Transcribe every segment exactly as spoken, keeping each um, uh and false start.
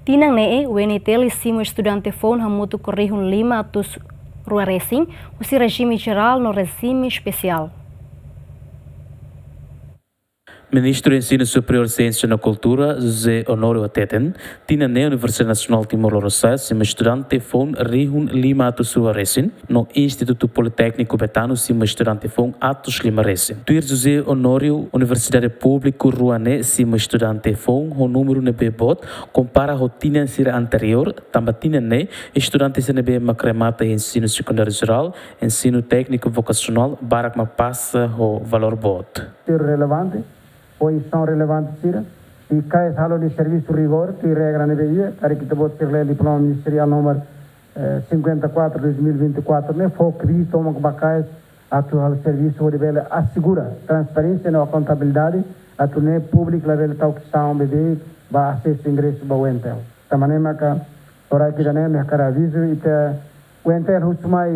Tinan ne'e, U N I T L simu estudante foun hamutuk rihun lima atus rua resin, husi rejime jerál no rejime espesiál. Ministru Ensinu Superiór, Siénsia no Kultura, José Honório hateten, tinan ne'e Universidade Nasionál Timor Lorosa'e simu estudante foun rihun lima atus rua resin, no Institutu Politékniku Betano simu estudante foun atus lima resin. Tuir José Honório, universidade públiku rua ne'e simu estudante foun ho númeru ne'ebé boot, kompara ho tinan sira anteriór, tanba tinan ne'e estudante sira ne'ebé mak remata ensinu sekundáriu jerál, ensinu tékniku vokasionál, barak mak pasa ho valór boot. Sira relevante, pozisaun relevante sira, i KAES halo nia servisu rigór, tuir regra ne'ebé iha, karik ita-boot sira lee diploma ministeriál númeru, eh, cinquenta e quatro, dois mil e vinte e quatro ne'e, fó kbiit tomak ba KAES atu halo servisu hodi bele asegura transparénsia no akontabilidade, atu nune'e públiku labele tau kestaun beibeik ba asesu ingresu ba U N T L. Tanba ne'e maka, oras ida-ne'e, ami hakarak avizu, ita U N T L husu mai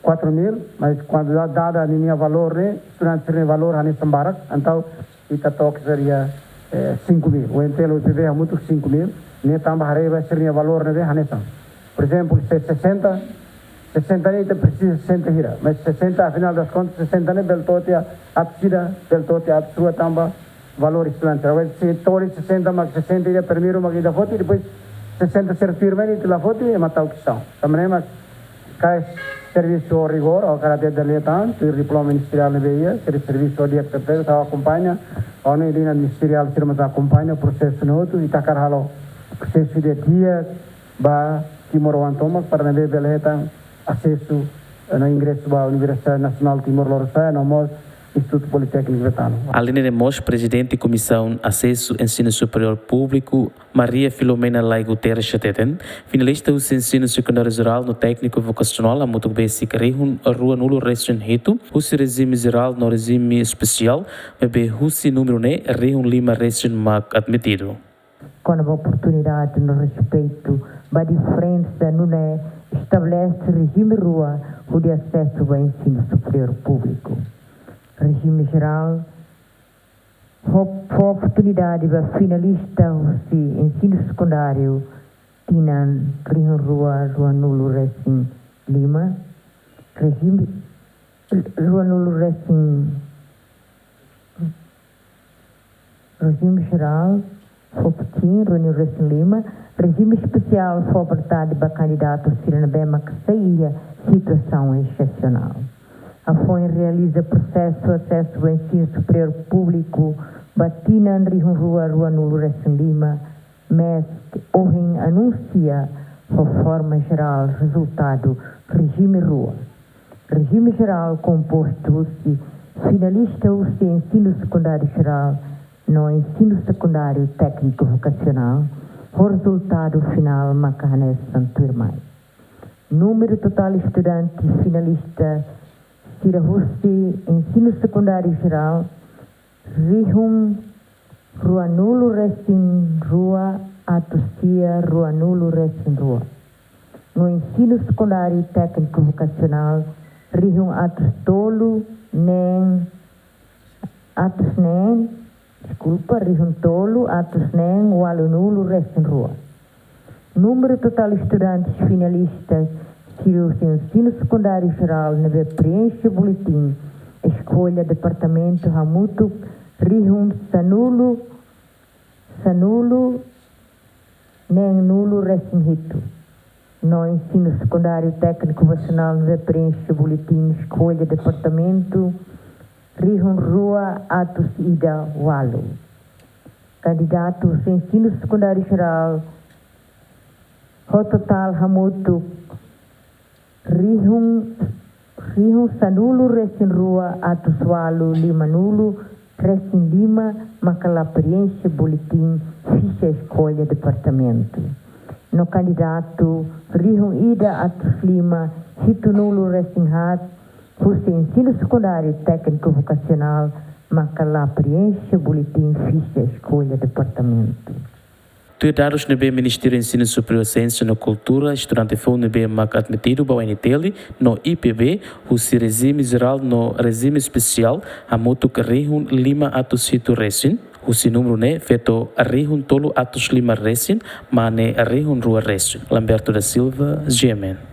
quatro mil, mas kuandu da-, dada ninia valór ne'e, estudante sira-nia valór hanesan barak, entaun ita to'o kedas iha, eh, cinco mil. U N T L, U I P B hamutuk cinco mil, ne'e tanba haree ba sira-nia valór ne'ebé hanesan. Por ezemplu, se sessenta, sessenta ne'e ita presiza sessenta hira, mas sessenta, afinal das contas, sessenta ne'e bele to'o tiha atus ida, bele to'o tiha atus rua tanba valór estudante. Agora, se to'o sessenta, mak sessenta ida primeiru mak ita foti, depois sessenta sira tuirmai ne'e ita la foti, ema tau kestaun. Tanba ne'e mak KAES servisu rigór, ha'u hakarak detalha tan, tuir diploma ministeriál ne'ebé iha, sira servisu di'ak tebes, ha'u akompaña, ha'u-nia liña ministeriál sira mós akompaña prosesu ne'e hotu, ita hakarak halo prosesu di'ak ba timoroan tomak, para ne'ebé bele hetan asesu, eh, no ingresu ba Universidade Nasionál Timor Lorosa'e, no mós Institutu Politékniku Betano. Alende ne'e mós, Prezidente Komisaun Asesu Ensinu Superiór Públiku, Maria Filomena Lay Guterres hateten, finalista husi ensinu sekundáriu jerál no tékniku vokasionál hamutuk besik rihun ruanulu resin hitu, husi rejime jerál no rejime espesiál, maibé husi númeru ne'e rihun lima resin mak admitidu. Kona-ba oportunidade no respeitu ba diferensa, nune'e estabelese rejime rua hodi asesu ba ensinu superiór públiku. Rejime jerál fó, fó oportunidade ba finalista husi ensinu sekundáriu tinan rihun rua ruanulu resin lima, rejime ruanulu resin, rejime jerál fó tinan ruanulu resin lima, rejime espesiál fó oportunidade ba kandidatu sira ne'ebé mak sai iha situasaun exepsionál. Hafoin realiza prosesu asesu ba ensinu superiór públiku ba tinan rihun rua ruanulu resin lima, maibé ohin anunsia ho forma jerál rezultadu rejime rua. Rejime jerál kompostu husi finalista husi ensinu sekundáriu jerál no ensinu sekundáriu tékniku vokasionál, ho rezultadu finál maka hanesan tuirmai. Númeru totál estudante finalista sira husi ensinu sekundáriu jerál, rihun ruanulu resin rua atus sia ruanulu resin rua. No ensinu sekundáriu tékniku vokasionál, rihun atus tolu neen, atus neen, deskulpa, rihun tolu atus neen ualunulu resin rua. Númeru totál estudante finalista sira husi ensinu sekundáriu jerál ne'ebé preenxe boletin eskolla departamentu hamutuk rihun sanulu, sanulu neenulu resin hitu. No ensinu sekundáriu tékniku vokasionál ne'ebé preenxe boletin eskolla departamentu rihun rua atus ida ualu. Kandidatu husi ensinu sekundáriu jerál ho totál hamutuk rihun, rihun sanulu resin rua atus ualu limanulu resin lima maka la preenxe boletin fixa eskolla departamentu. No kandidatu rihun ida atus lima hitunulu resin haat husi ensinu sekundáriu tékniku vokasionál maka la preenxe boletin fixa eskolla departamentu. Tuir dadus ne'ebé Ministériu Ensinu Superiór, Siénsia no Kultura, estudante foun ne'ebé mak admitidu ba U N T L no I P B husi rejime jerál no rejime espesiál hamutuk rihun lima atus hitu resin, Husi númeru ne'e feto rihun tolu atus lima resin mane rihun rua resin. Lamberto da Silva, G M N.